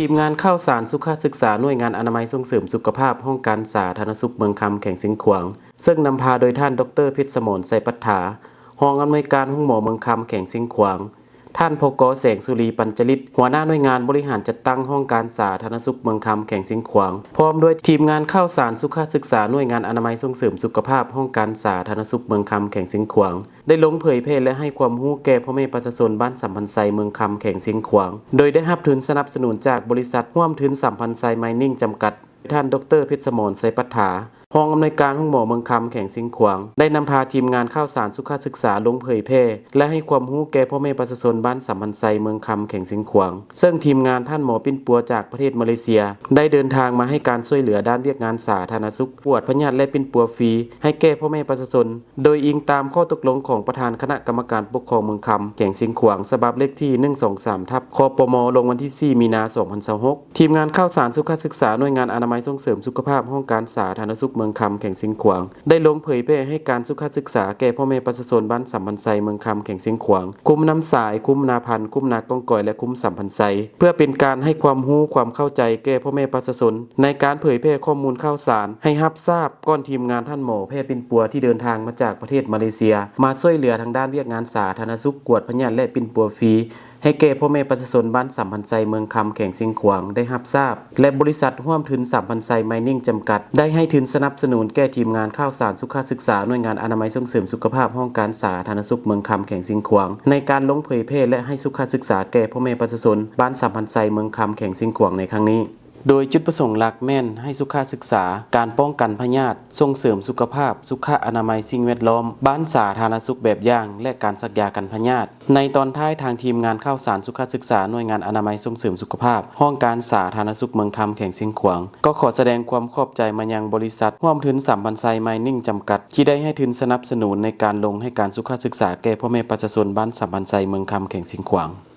ທີມງານຂ່າວສານສຸຂະສຶກສາ ໜ່ວຍງານອະນາໄມສົ່ງເສີມສຸຂະພາບ ຫ້ອງການສາທາລະນະສຸກເມືອງຄຳ ແຂວງຊຽງຂວາງ ເຊິ່ງນຳພາໂດຍທ່ານ ດອກເຕີ ເພັດສະໝອນ ໄຊປັດຖາ ຮອງອຳນວຍການໂຮງໝໍເມືອງຄຳ ແຂວງຊຽງຂວາງ, ທ່ານ ພກ ແສງສຸລີ ປັນຈະລິດ ຫົວໜ້າໜ່ວຍງານບໍລິຫານຈັດຕັ້ງຫ້ອງການສາທາລະນະສຸກເມືອງຄຳ ແຂວງຊຽງຂວາງ ພ້ອມດ້ວຍທີມງານຂ່າວສານສຸຂະສຶກສາ ໜ່ວຍງານອະນາໄມສົ່ງເສີມສຸຂະພາບ ຫ້ອງການສາທາລະນະສຸກເມືອງຄຳ ແຂວງຊຽງຂວາງ ໄດ້ລົງເຜີຍແຜ່ ແລະ ໃຫ້ຄວາມຮູ້ແກ່ພໍ່ແມ່ປະຊາຊົນບ້ານສຳພັນໄຊ ເມືອງຄຳ ແຂວງຊຽງຂວາງ ໂດຍໄດ້ຮັບທຶນສະໜັບສະໜູນຈາກບໍລິສັດຮ່ວມທຶນສຳພັນໄຊ ໄມນິງ ຈຳກັດ. ທ່ານ ດອກເຕີ ເພັດສະໝອນ ໄຊປັດຖາ ຮອງອຳນວຍການໂຮງໝໍເມືອງຄຳ ແຂວງຊຽງຂວາງ ໄດ້ນຳພາທີມງານຂ່າວສານສຸຂະສຶກສາລົງເຜີຍແຜ່ ແລະ ໃຫ້ຄວາມຮູ້ແກ່ພໍ່ແມ່ປະຊາຊົນບ້ານສຳພັນໄຊ ເມືອງຄຳ ແຂວງຊຽງຂວາງ ເຊິ່ງທີມງານທ່ານໝໍປິ່ນປົວຈາກປະເທດມາເລເຊຍ ໄດ້ເດີນທາງມາໃຫ້ການຊ່ວຍເຫຼືອດ້ານວຽກງານສາທາລະນະສຸກ, ກວດພະຍາດ ແລະ ປິ່ນປົວຟຣີ ໃຫ້ແກ່ພໍ່ແມ່ປະຊາຊົນ ໂດຍອີງຕາມຂໍ້ຕົກລົງຂອງປະທານຄະນະກຳມະການປົກຄອງເມືອງຄຳ ແຂວງຊຽງຂວາງ ສະບັບເລກທີ ໜຶ່ງສອງສາມ ທັບ ຄປມ ລົງວັນທີ ສີ່ ມີນາ ສອງພັນຊາວຫົກ. ທີມງານຂ່າວສານສຸຂະສຶກສາ ໜ່ວຍງານອະນາໄມສົ່ງເສີມສຸຂະພາບ ຫ້ອງການສາທາລະນະສຸກເມືອງຄຳ ແຂວງຊຽງຂວາງ ໄດ້ລົງເຜີຍແຜ່ໃຫ້ການສຸຂະສຶກສາແກ່ພໍ່ແມ່ປະຊາຊົນບ້ານສຳພັນໄຊ ເມືອງຄຳ ແຂວງຊຽງຂວາງ, ຄຸ້ມນ້ຳຊາຍ, ຄຸ້ມນາພັນ, ຄຸ້ມນາກ້ອງກອຍ ແລະ ຄຸ້ມສຳພັນໄຊ ເພື່ອເປັນການໃຫ້ຄວາມຮູ້ຄວາມເຂົ້າໃຈແກ່ພໍ່ແມ່ປະຊາຊົນ ໃນການເຜີຍແຜ່ຂໍ້ມູນຂ່າວສານໃຫ້ຮັບຊາບ ກ່ອນທີມງານທ່ານໝໍແພປິ່ນປົວທີ່ເດີນທາງມາຈາກປະເທດມາເລເຊຍ ມາຊ່ວຍເຫຼືອທາງດ້ານວຽກງານສາທາລະນະສຸກ, ກວດພະຍາດ ແລະ ປິ່ນປົວຟຣີ ໃຫ້ແກ່ພໍ່ແມ່ປະຊາຊົນບ້ານສຳພັນໄຊ ເມືອງຄຳ ແຂວງຊຽງຂວາງ ໄດ້ຮັບຊາບ ແລະ ບໍລິສັດຮ່ວມທຶນສຳພັນໄຊ ໄມນິງ ຈຳກັດ ໄດ້ໃຫ້ທຶນສະໜັບສະໜູນແກ່ທີມງານຂ່າວສານສຸຂະສຶກສາ ໜ່ວຍງານອະນາໄມສົ່ງເສີມສຸຂະພາບ ຫ້ອງການສາທາລະນະສຸກເມືອງຄຳ ແຂວງຊຽງຂວາງ ໃນການລົງເຜີຍແຜ່ ແລະ ໃຫ້ສຸຂະສຶກສາແກ່ພໍ່ແມ່ປະຊາຊົນບ້ານສຳພັນໄຊ ເມືອງຄຳ ແຂວງຊຽງຂວາງ ໃນຄັ້ງນີ້. ໂດຍຈຸດປະສົງຫຼັກແມ່ນໃຫ້ສຸຂະສຶກສາ ການປ້ອງກັນພະຍາດ, ສົ່ງເສີມສຸຂະພາບ, ສຸຂະອະນາໄມ, ສິ່ງແວດລ້ອມ, ບ້ານສາທາລະນະສຸກແບບຢ່າງ ແລະ ການສັກຢາກັນພະຍາດ. ໃນຕອນທ້າຍ, ທາງທີມງານຂ່າວສານສຸຂະສຶກສາ ໜ່ວຍງານອະນາໄມສົ່ງເສີມສຸຂະພາບ ຫ້ອງການສາທາລະນະສຸກເມືອງຄຳ ແຂວງຊຽງຂວາງ ກໍຂໍສະແດງຄວາມຂອບໃຈມາຍັງບໍລິສັດຮ່ວມທຶນສຳພັນໄຊ ໄມນິງ ຈຳກັດ ທີ່ໄດ້ໃຫ້ທຶນສະໜັບສະໜູນໃນການລົງໃຫ້ການສຸຂະສຶກສາແກ່ພໍ່ແມ່ປະຊາຊົນບ້ານສຳພັນໄຊ ເມືອງຄຳ ແຂວງຊຽງຂວາງ.